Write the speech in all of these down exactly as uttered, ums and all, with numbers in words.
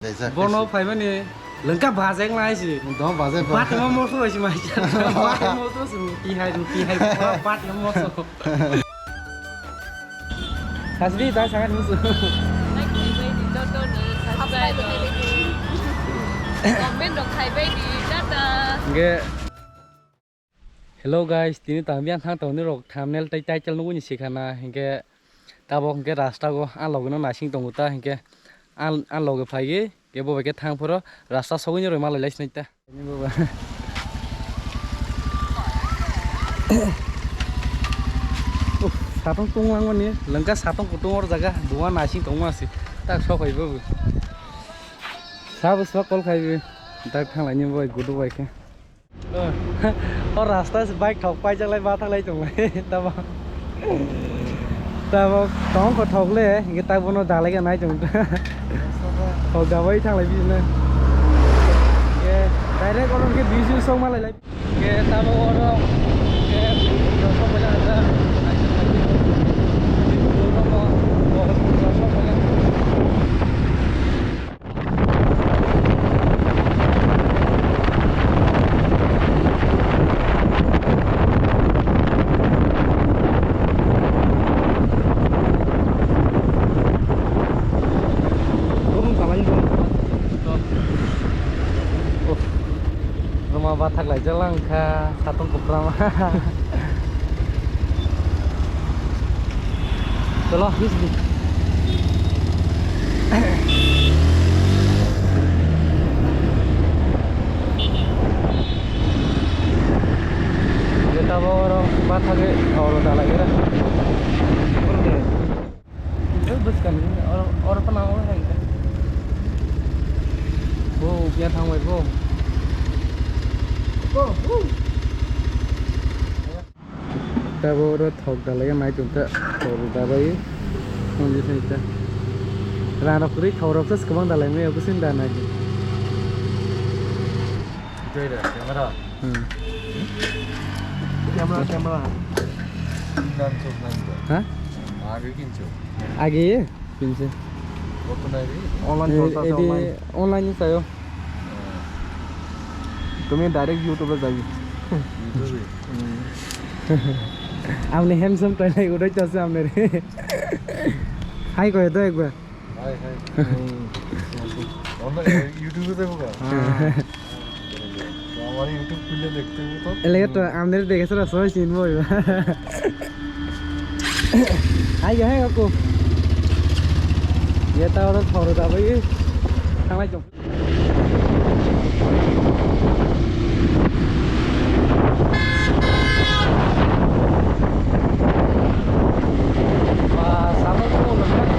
Kaisa, bono kaisa. Phaimani lengka bajak nai si. Dong bajak ba. Batma moso bai si mai. Batma moso si ruti hai, ruti hai. Batma moso. Hasbi ta sangat musu. Like khaibai di, joto ni subscribe. Comment rok khaibai di, tata. Ge. Hello guys, tini tang biang thang tong ni rok thumbnail tai title nugwi ni sikhana, hinkhe tabok hinkhe rasta go ang logi no naising tongo ta, hinkhe ang, ang logi phai ge, ke bo bai khe thang phoro rasta sogwi ni roi malai lai sinai ta. Uff, satong tong langmani, lengka satong kutung or jaga, duwa naising tongma si, tak sok phai bo. Sabo sabo call khai bi, tak thang lai ni bo gudu bai khe. O rasta se bike thok paijak lai, bathak lai tong lai. Tamo. Tamo tong ko thok le, nge tak bono dalai ga nai tong. Thok da bai thang lai bi na. Nge direct oro nge bi su song ma lai lai. Nge tamo oro nge rosok bai la da. Ruma bathak lai jala wngkha, satung kwpram. Cholo, bis di. Jeta bo oro bathagwi oro dalai gra. Oro, oro phano oro hai. Bo, biya thang bai bo. Bo, bo. Tabo oro thok dalai nai tong ta, thok dalai. Nang di sai ta. Rang rok kwrwi thok rok sa kwbang dalai mai, abo sin da nai. Itu ada kamera. Hmm. Kamera, kamera. Nang sok nang sok. Ha? Agi kinso. Agi? Kinse. Online, eh, chorcha edi online. Online sayo. Tumi direct YouTube e jai. YouTube e. Amni handsome tai nai udai chase amne re. Hai koi do ekbar. Hai, hai. Online, YouTube e jaibo ka? Ah. Amar YouTube khule dekhte hobo to. Elege to amne re dekhe sara soi sin bo iba. Hai ga, hai ga, ko. Ye ta oro thoro da bai. Thanglai chong. Ba, samung ko nang.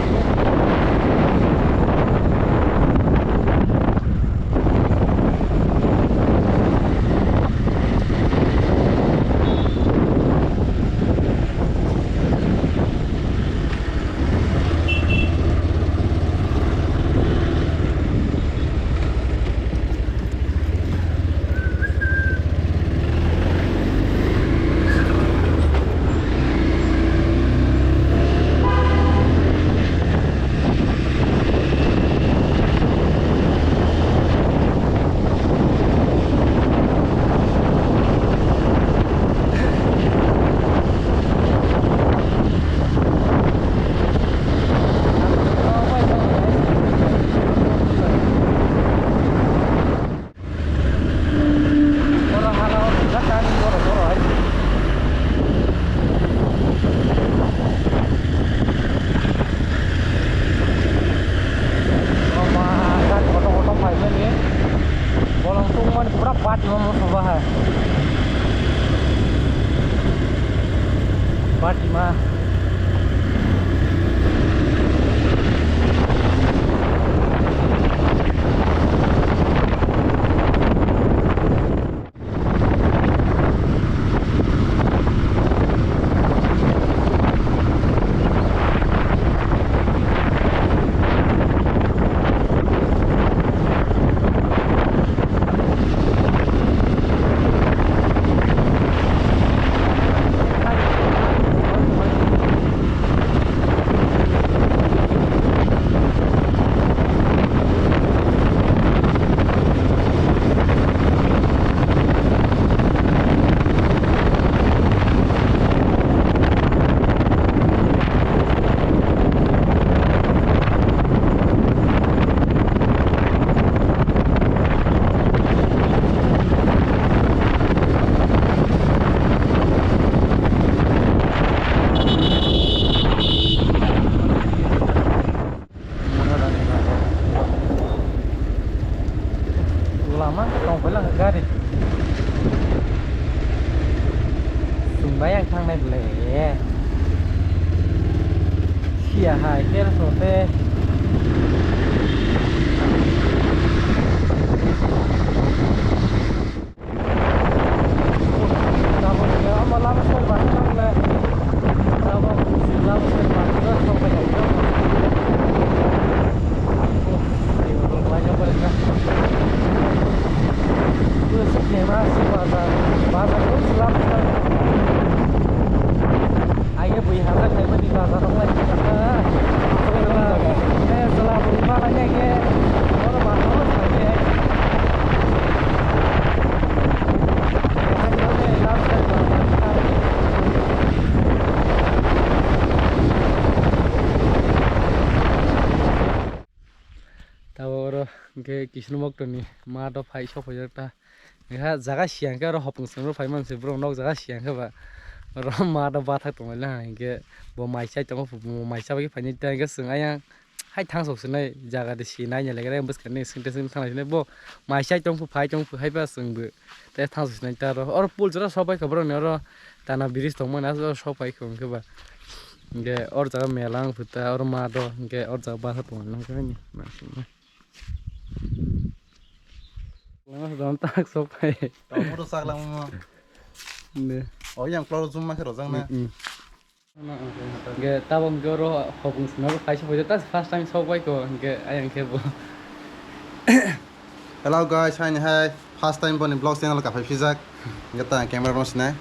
Bolong tungmani pura bat ma musuba hai. Bat ma. Mang tong pela gari. Sumbai ang thangnai ble. Sia hai ker sote. Aye bui hazak hai mani bazar rok lai. Eh, sela bui ma lai ye. Oro ma oro sa ye. Tabo oro hwnkhe Kisnu Moktoni ma do phai sok phai jak ta. Ekha jaga siyang khe oro hopung swngrok phai man se borok nok jaga siyang khe ba. Oro ma do bathak tong lai ha hwnkhe bo mai chai tongo bo mai chabai khe phainai ta hwnkhe chwng ayang hai thang sok sinai jaga de si nai ya le khe bwskang ni swngte swng thang lai sinai bo mai chai tong phu phai tong phu hai ba chwng bo te thang sok sinai ta oro oro pul jora sok bai khe borok ni oro tana bridge tong mani oro sok pai khe hwnkhe ba hwnkhe oro jaga mela wng phu ta oro ma do hwnkhe oro jaga bathak tong lai khe ni ma sing. Lama sodom tak sok phai. Tamo to sak lama mo. Ne. Oh, yang kloro zoom ma khe rojang na. Mm, mm. Ge tabok ge oro hopung swnam kaisa photo ta first time sok bai ko ge ayang khe bo. Hello guys, hai hai. First time boni vlog channel ka phai phijak. Ge ta camera no sne.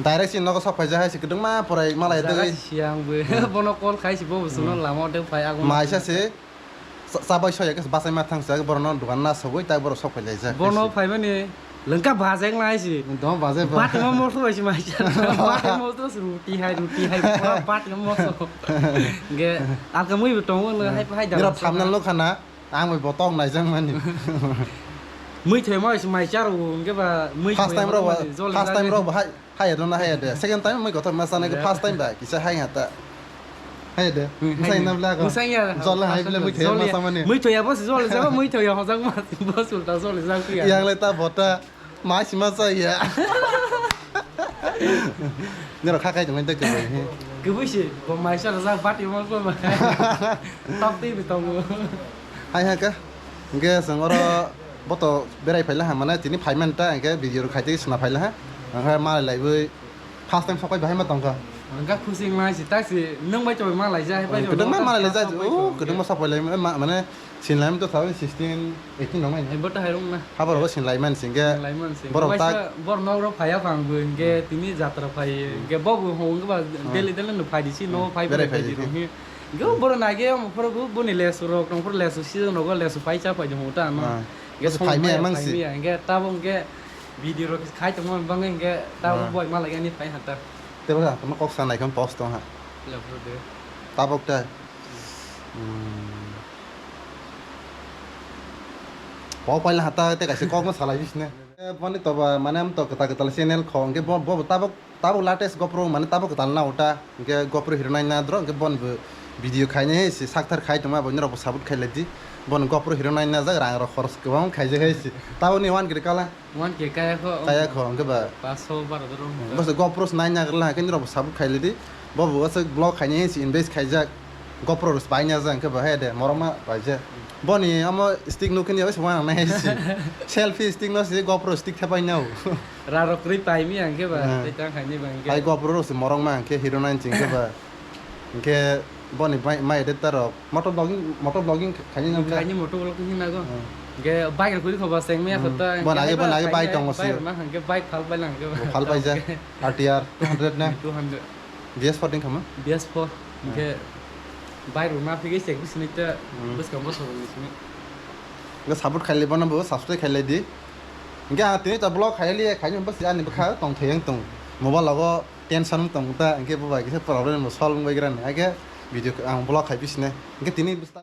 Direct sin nogo sok phai ja hai si kudung ma porai malai dei. Siang bo. Hmm. Bono call khai si bo sungno lama de phai agun. Maisa se. Cha-, chabai soya khe bachai ma thangsa borokno dukan na sogwi tak borok sok phai laijak. Bono phaimani lengka bajek nai si. Dom bajek ba. Bati ma moso bai si mai cha. Bati moso si ruti hai, ruti hai, pura bati ma moso. Ge alka mui bo tongo no hai hai da. Nira thumbnail no khana ang bai bo tong naijak mani. Mui thoi ma si mai cha ro ge ba mui. First time ro ba, first time ro ba hai. Hai ya dona hai ya de. Second time mui kotor ma sanai ke first time ba kisa hai ya ta. Hai ya de. Mui sai nam la ko. Mui sai ya. Jol hai bile mui thoi ma samani. Mui thoi ya bos jol ja mui thoi ya hojak ma bos ulta jol ja ku ya. Yang le ta bota ma si ma sa ya. Nero kha kai dong de ke. Ke bui si bo mai sa ja bat yo ma ko ma. Top ti bi tong. Hai ha ka. Hingke chwng oro boto berai phaila ha, mane tini phai manta, hingke video rok khaitwi sna phaila ha. Hingke malai laiwi first time sopai bahai ma tongkha. Hingke khusing ma si tak si nwng bai choi ma laija, hai bai kwdwngma malai laija, o kwdwngma sopai lai ma-, mane sinlai to thousand sixteen eighteen nong nai. Hai boto hai rung na. Habor bo sinlai man singke. Sinlai man sing. Borok tak bor nok ro phaya phang bu hingke tini jatra phai hingke bo bu hong ba daily daily no phai di si no phai berai phai di. Hingke borok nai ge omo phoro bo boni lesu rok tong phoro lesu season rogo lesu pai cha pai de hota ano. Ah. Hingke bose phai maya mang si. Hingke tabo hingke video rok khai tongma bangke hingke tabo boi ma lagi ani phai hata. Tebo da tamo kok sa nai khon post tong ha. Tabo ta. Hmm. Pok paila hata te kaisa kok no salai bisne. Boni toba mane am to keta keta channel kho hingke bo bo tabok Tabuk latest GoPro mane tabuk kwtal na uta, hingke GoPro hero nai na dro, hingke bon bo video khainai hai se sakthar khai tongma bo norok bo support khailai di, bon GoPro hero nai na jak rang rok khoros kwbang khaijak hai se, tabuk ni one K kala. One K kaya kho. Kaya kho, hingke ba. Paso baro dro. Bose GoPro se nai na gala, hingke norok bo support khailai di, bo bo aswk vlog khainai hai se invest khaijak, GoPro rok se bai na jak, hingke ba hai de, morok ma bai je. Boni amo stick nukhe ni abo se wana nai hai se, selfie stick no se GoPro stick thepai na o. Rarok kwrwi paimi ang khe ba, tei tang khaini ba hingkhe. Hai GoPro rok se morok ma hingkhe hero nine ching khe ba. Hingkhe boni mai, mai editor rok motor vlogging, motor vlogging khaini nang khe. Khaini motor vlogging hina go. Hingkhe bike rok kwrwi khoba seng maya khota. Bon age, bon age bike tongo se. Bike rok na hingkhe bike phal pai lang khe ba. Phal pai ja. R T R two hundred na. Two hundred. B S four ding khama? B S four. Hingkhe bike rok na phige sek bisini ta bwskang bosor rok bisini. Hingkhe support khaili bono bo subscribe khailai di. Hingke ang tini ta vlog khai liya, khai ni bwswi ani bwkha tong thai wng tong. Mobile logo tension wng tong ta, hingke bo bai kisa problem bo solve wng bai gra ni. Hingke video ang vlog khai bisine. Hingke tini bwsa-,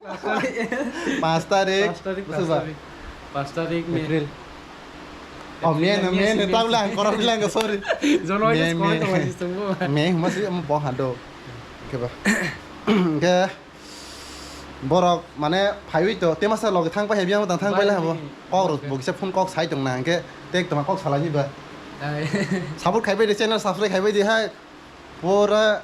pas tarik, pas tarik, bwswi ba? Pas tarik, pas tarik ni. April. Oh, May no, May no, tabla ang korok bilang, sorry. January May, May. May, huma si, amo bo hado. Hingke ba. Hingke Borok mane phaiwi to, te masa loge thang pai hai, biyang tang thang pai lai habo. Bai, bai. Kok rok bo kisa phone kok sai tong na, hingke tek toma kok salai ni ba. Ai. Support khai bai di, channel subscribe khai bai di hai. Pura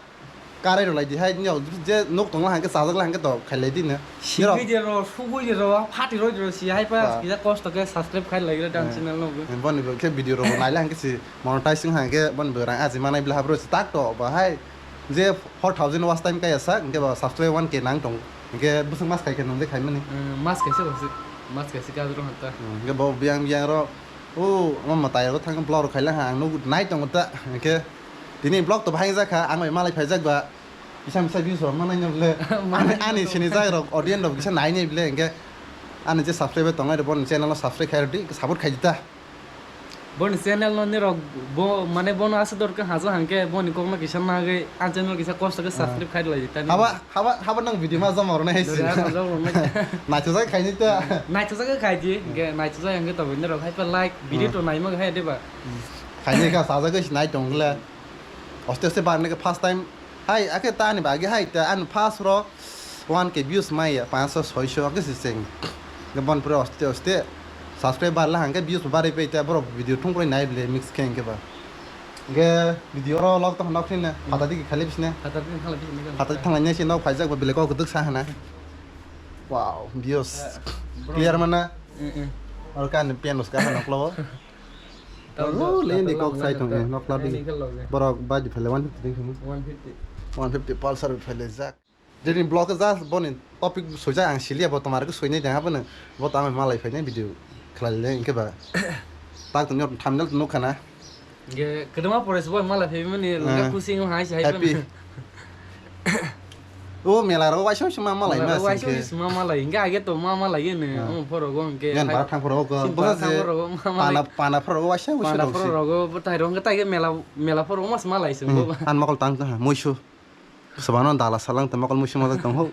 karai rw lai di hai, niyok je nok tong la hangke chajak la hangke to khai lai di na. Nirok. Singwi de ro, sugwi de ro, phati roi de ro, si hai pa, ba, kisa kosto khe subscribe khai lai gra dan channel no. Eh, boni bo khe video rok nai la hangke si monetize wng hangke boni bo rang aji manai bla habro si tak to ba hai. Je four thousand watch time kaya sak, hingke ba subscribe one K nang tong. Hingke bwswk mas khai khe nung de khai mani. Eh, mas kaisa rok si, mas kaisa kajro hanta. Hmm, hingke bo biyang biyang ro, o, ama mwtai rok thang vlog rok khai la ha, ang nuk nai tongo ta, hingke tini vlog to bahai jak kha, ang bai malai phai jak ba, kisa misa views rok manai no ble. Ani, ani sini jak rok, audience rok kisa nai ni ble, hingke ani je subscribe tongnai rok, bo channel no subscribe khai rw di, support khai di ta. Boni channel no nirok bo, mane bono aswk dor khe haja hangke boni kokno kisa nagwi a channel kisa kosto khe, ah, subscribe khai lai tani. Haba, haba, haba nang video ma joma rwna hai si. Dora joma rwna. Naithojak khaini ta. Naithojak khai di, hingke naithojak hangke to nirok hai pa like, video, hmm, to naima hai de ba. Khaini kha sajagwi si nai tong le. Oste oste bar neke first time. Hai, ake ta ani bagi hai ta ani first ro. One K views maya, panch sho, soi sho, khe se cheng. Hingke bon pura oste oste subscribe barla hangke views bo barwi pai ta, borok video thung pore nai bile mix khe hingke ba. Hingke video oro log tong nok phine, phatha digi khali bisne. Phatha digi khali bisne. Phatha thang nai se nok phaijak ba bile kok duk sa hana. Wow, views. Eh, bro. Clear mana? Mm, mm. Oro kan pen us ka nok lo. Tamo, oh, lendi tamo kok sai tong, eh, nok labi. Borok baji phele one fifty ding khamu. One fifty. One fifty Pulsar phele jak. Jeni vlog khe just boni topic soijak ang siliya, bo tomar khe soinai tang abono. Bo tamo malai phainai video khlai le hingke ba. Tak tong thumbnail tong nukha na. Ge kedema pore se bo malai phaimani, ah, lungka kusing hai se hai happy. O mela ro waisa waisa ma malai ma singke. Waisa waisa ma malai. Hingke age to ma malai ne. Ah. Omo phoro go hingke. Yan hai bara thang phoro go. Sin bo bara se thang phoro go ma malai. Pana, pana phoro go waisa waisa pana phoro go. Bo tai ro hingke tai ge mela, mela phoro mas malai se bo. Hmm. An mokol tang tang muisu. Sobano dala salang te mokol muisu ma tong ho.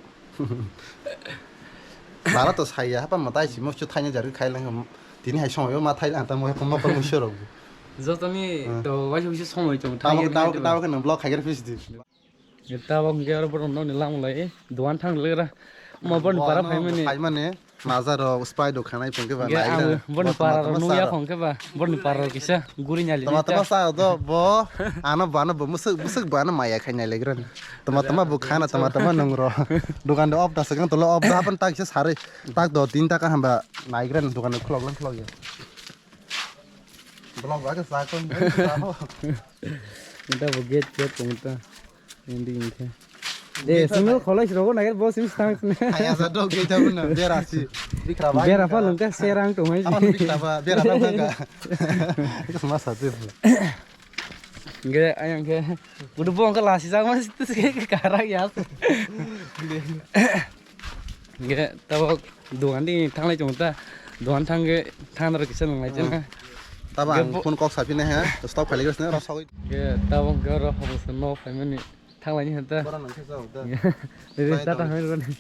Dala to saya hapa ma tai si muisu thaini jari khai lang. Tini hai somoi ma thai lang ta mokol muisu rok. Jotoni, hmm, to waisa waisa somoi tong. Tamo, tamo, tamo khe nang vlog khai khe pis di. Tabok hingke oro borok nokni lamlai dogan thang legra. Mo borni para phaimani. Phaimani maza rok spy do khanai phungke ba. Hingke nai ang gra. Borni para rok nukya phungke ba. Borni para rok kisa guri nyali. Tama tama sa do bo. Ano bo ano bo musuk musuk bo ano maya khai nai legra. Tama tama bo khana tama tama nung ro. Dogan do off da sakang tolo off da hapan tak kisa sari. Tak do tin taka hamba nai gra dogan do khulok lang khulok ya. Vlog ba khe sa kon. Nta bo gate gate tong ta. Hindi hindi. De single kholai rogo nagir bo sim stang. Kaya sa do gate ta buna bera si. Bikra ba. Bera pa lungka serang tong hai. Apa bikra ba bera ta ka. Sama satu. Ge ayang ge. Udah bo angka lasi sama situ karak ya. Hingke tabok dogan di thanglai tongo ta, dogan thangke thang rok kisa nang lai chana. Tabo ang phone kok saphi nai ha, stop khailai gana rw sagwi. Hingke tabok hingke oro hokhe se nok phaimani thanglai ni ha ta. Borok nang khe jao ta. Re ta ta hai rwni.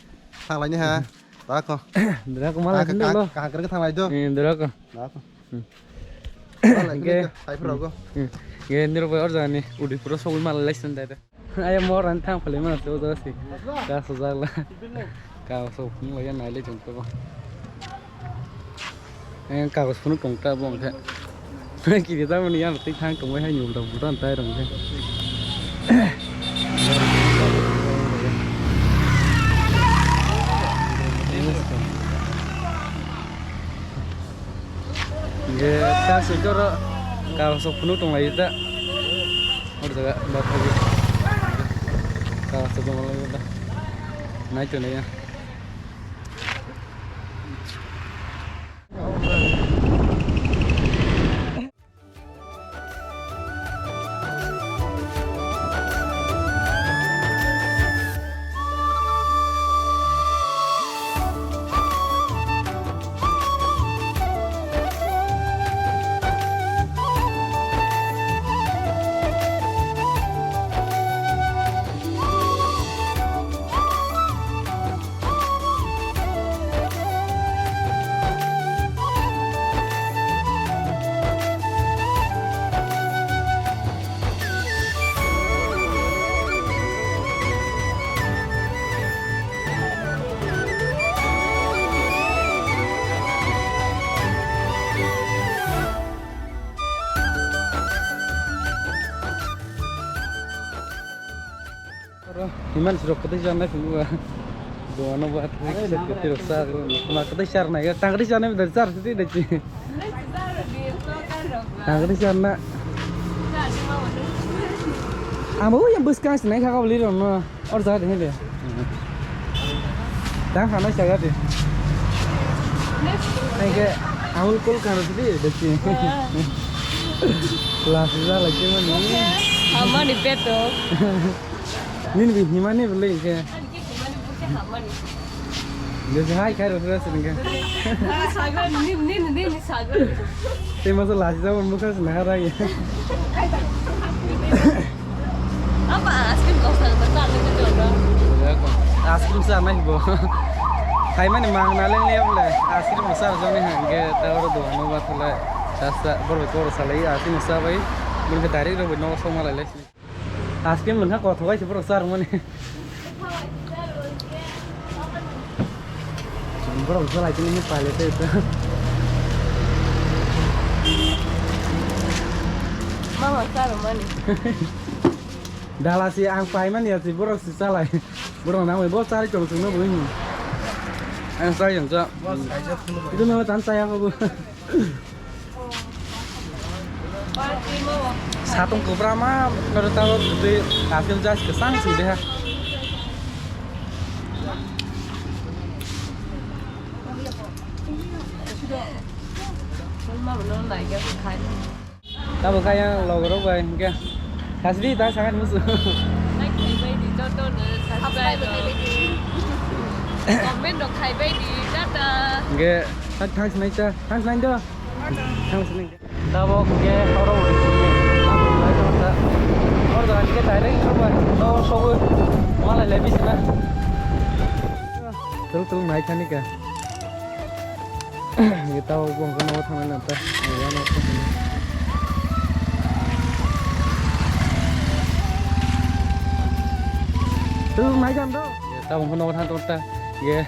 Thanglai ni ha, ta kho. Dra ko mal. Kaham khe thanglai do. Dra ko. Ta kho. Hmm. Hingke hai phai rw go. Hingke nirok bai or jani Udaipur o sogwi mal lai sin dai. Aya mor ani thang phali mano se o jaga se. Ka sojak la. Ka sok phunuk lai ya nai le chwng tabok. Ayang kagos phunuk tong ta bo hwnkhe. Kiri ta mani yang twi thang tong bai hai nyul rok buran tai rok hwnkhe. Hingke ta sui khe oro kagos rok phunuk tong lai ta. Oro jaga bathagwi kagos rok tong lai ta. Nai tonwi ya. Iman sirok kwtwi charnai phunukgo. Doano ba thwi kisa kwtwi rok char. Ma kwtwi charnai ga, tang kwtwi charnai bidar char kwtwi dai chi. Tang kwtwi charna. Amo yang bwskang sinai kha kabli rok no. Or jaga de hede. Tang khana jaga de. Ai ke amul kol khana de de chi. Last jala ke mani. Hamani peto. Nini bi himani bole ke. Ani ke himani bole hamani. Desi hai khai rosra singa. Sagran, nini, nini, nini sagran. Te masa lasi jabo mukha sina harai. Apa askin kau sagran tak ada tu jodoh. Askin sana ibu. Hai mani mang na leng leng bole. Askin masa jani hangge tawar do anu batulai. Sasa bor bor salai askin masa bai. Bol ke direct ro no soma lai. Askin mungkha kothok bai se borok charwmani. Borok salai tini hin paile tei to. Mama charwmani. Dalasi ang paimani asi borok si salai. Borok nangwi bo chari tong chwngno bo hin. Ang chari tong cha. Itu nama tan saya ko bo. Satung kubra ma, pero tao tui asil jas kesang sih deh. Tabo kaya logoro bai, hingke. Kasbi ta sangat musu. Like khai bai di, joto no subscribe rok. Comment rok khai bai di, tata. Hingke, tak thanks nai cha, thanks nai do. Thanks nai. Tabo hingke, oro uri sini. Tabo nai do ta. Oro da hingke direct ro bai. No sobo. Malai lebi sana. Tul tul nai thani ka. Ni tao bong kano thang na ta. Ni ya no. Tu mai jam do. Ye tao bong kano thang ta. Ye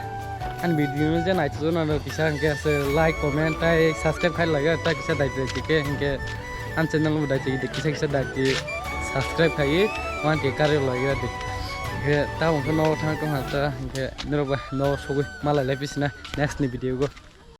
an video no je nai tu na do kisa ke se like, comment tai subscribe khai laga ta kisa dai te ke ke an channel mo dai te kisa kisa dai te subscribe khai wan ke kare laga de. Ye tao bong kano thang to ha ta ke nero ba no sogui malai le bisna. Next ni video go.